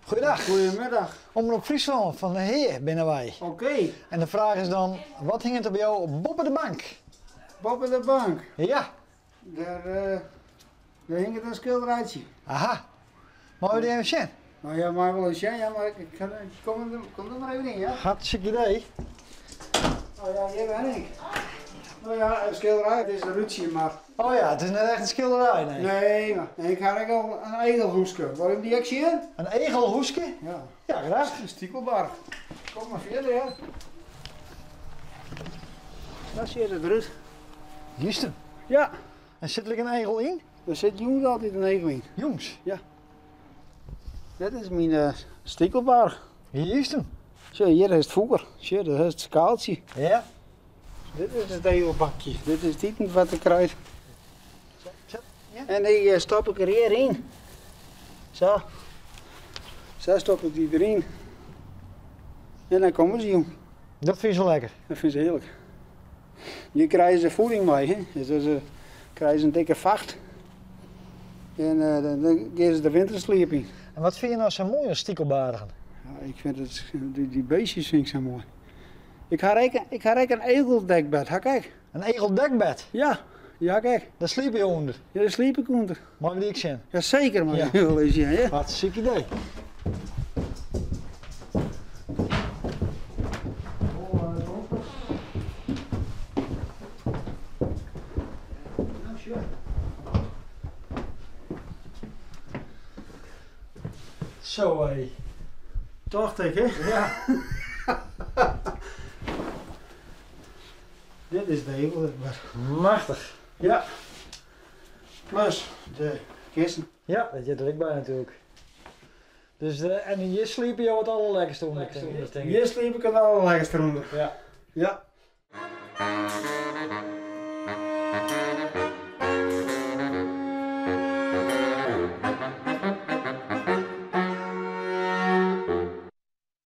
Goeiedag. Goedemiddag. Omrop Fryslân fan de Hea binne wy. Oké. En de fraach is dan, wat hinget der by jo boppe de bank? Boppe de bank? Ja. Dêr, uh, dêr hinget in skilderijtsje. Aha. Meie we dy even sjen? Nou ja, mei wol even sjen, ja, mar ik, kom, der, kom der mar even yn, ja. Hartstikke idee. Nou ja, hjir ben ik. Nou ja, in skilderij, it is in rútsje, mar... Oh ja, it is net echt in skilderij, nee. Nee, mar nee, ik ha ek al in egelhoeske. Wolle jim dy ek sjen? In egelhoeske? Ja. Ja, graach. In stikelbarch. Kom mar fierder, ja. Sa sjocht it derút. Juster. Ja. En sit der ek in egel yn? Der sit jûns altyd in egel yn. Jûns? Ja. Dit is myn uh, stikelbarch. Juster. Sjoch, hjir is it foer. Sjoch, dat is it skaaltsje. Ja. Dit is it egelbakje. Dit is it iten wat ik krij. En dy eh, stop ik der hjir yn. Sa. Sa stop ik dy deryn. En dan komme se jûn. Dat fine se lekker? Dat fine se hearlik. Hjir krije se voeding mei. Hè? Dus ze krije se in dikke facht. En uh, dan gean se de wintersliep yn. En wat fine je nou sa moai oan stikelbargen? Ja, ik vind het, die, die beestjes vind ik zo mooi. Ik ha ek, ik ha ek in egeldekbed, ha ik ek. In egeldekbed? Ja, ja ha ik ek. Dêr sliepe je ûnder? Ja, dêr sliep ik ûnder. Meie we dy ek sjen? Ja, seker meie ja. wol eens sjen, ja. Hartstikke idee. Zo hé. Tocht ik, hè? Ja. Dit is de egel. Machtich. Ja. Plus de kissen. Ja, dat heart der ek by natuerlik. Dus, en hjir sliepe jo it allerlekkerste ûnder, tink ik. Hjir sliep ik it allerlekkerste ûnder. Ja. Ja.